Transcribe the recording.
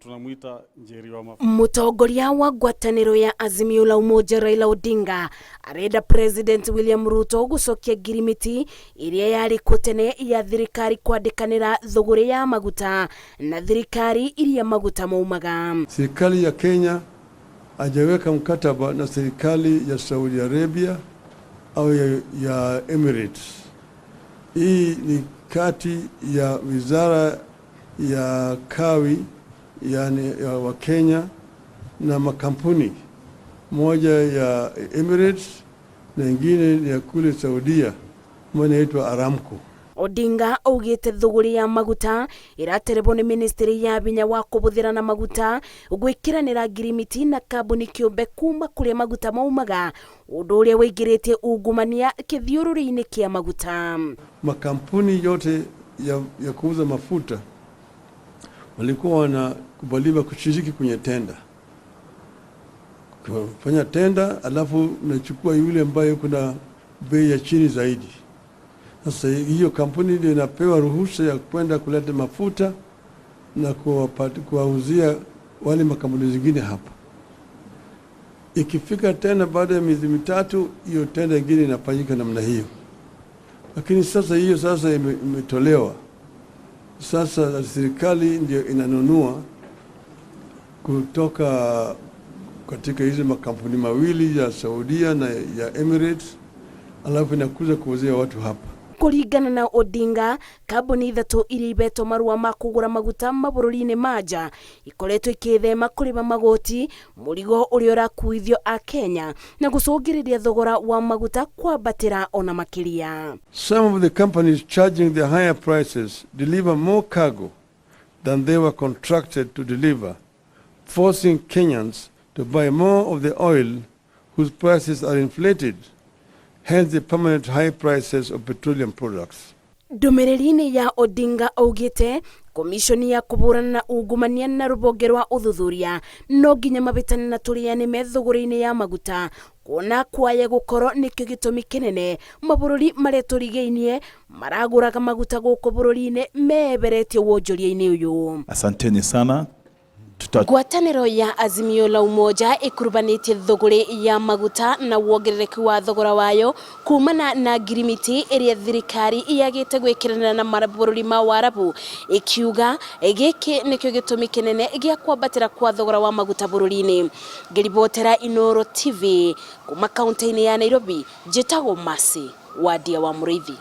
Tunamuita Njeri wa Mafuta. Mũtongoria wa ngwatanĩro ya Azimio la Umoja Raila Odinga arenda President William Ruto gũcokia ngirimiti ĩrĩa yarĩ kuo tene ya thirikari kwandĩkanĩra thũgũrĩ ya maguta na thirikari iria maguta maumaga. Serikali ya Kenya hajaweka mkataba na serikali ya Saudi Arabia au ya Emirates. Hii ni kati ya wizara ya kawi, yani ya Wakenya na makampuni, moja ya Emirates na ingine ya kule Saudia, moja inaitwa Aramco. Odinga augĩte thũgũrĩ ya maguta ĩraterebwo nĩ ministry ya binya wa kũbũthĩra na maguta gwĩkĩranĩra ngirimiti na kambuni kĩũmbe kuma kũrĩa maguta maumaga, ũndũ ũrĩa wĩingĩrĩtie ungumania kĩthiũrũrĩ-inĩ kĩa maguta. Makampuni yote ya kuuza mafuta walikuwa wanakubaliwa kushiriki kwenye tenda, kufanya tenda, alafu unachukua yule ambaye kuna bei ya chini zaidi. Sasa hiyo kampuni ndio inapewa ruhusa ya kwenda kuleta mafuta na kuwauzia wale makampuni zingine hapa. Ikifika tena baada ya miezi 3, hiyo tenda ingine inafanyika namna hiyo. Lakini sasa hiyo sasa imetolewa. Sasa serikali ndio inanunua kutoka katika hizi makampuni mawili ya Saudia na ya Emirates, alafu inakuja kuuzia watu hapa. Kũringana na Odinga, kambuni ithatũ iria ibetwo marũa ma kũgũra maguta mabũrũri-inĩ ma nja ikoretwo ikĩthema kũrĩba magoti, mũrigo ũrĩa ũrakuithio a Kenya na gũcũngĩrĩria thogora wa maguta kwambatĩra ona makĩria. Some of the companies charging the higher prices deliver more cargo than they were contracted to deliver, forcing Kenyans to buy more of the oil whose prices are inflated, hence the permanent high prices of petroleum products. Ndũmĩrĩri-inĩ ya Odinga augĩte komishoni ya kũbũrana na ungumania na rũhonge rwa ũthuthuria no nginya mabĩtane na tũrĩane me thũgũrĩ-inĩ ya maguta, kuona kwaya gũkorwo nĩkĩo gĩtũmi kĩnene mabũrũri marĩa tũrigainie maragũraga maguta gũkũ bũrũri-inĩ meeberetie wonjoria-inĩ ũyũ. Asanteni sana. Ngwatanĩro ya Azimio la Umoja ĩkurubanĩtie thũgũrĩ ya maguta na wongerereku wa thogora wayo kumana na ngirimiti ĩrĩa thirikari yagĩte gwĩkĩranĩra na mabũrũri ma Warabu, ĩkiuga gĩkĩ nĩkĩo gĩtũmi kĩnene gĩa kwambatĩra kwa thogora wa maguta bũrũri-inĩ. Ngĩribotera Inooro TV kuma kaunti-inĩ ya Nairobi, njĩtagwo Mercy Wadia wa Mũrĩithi.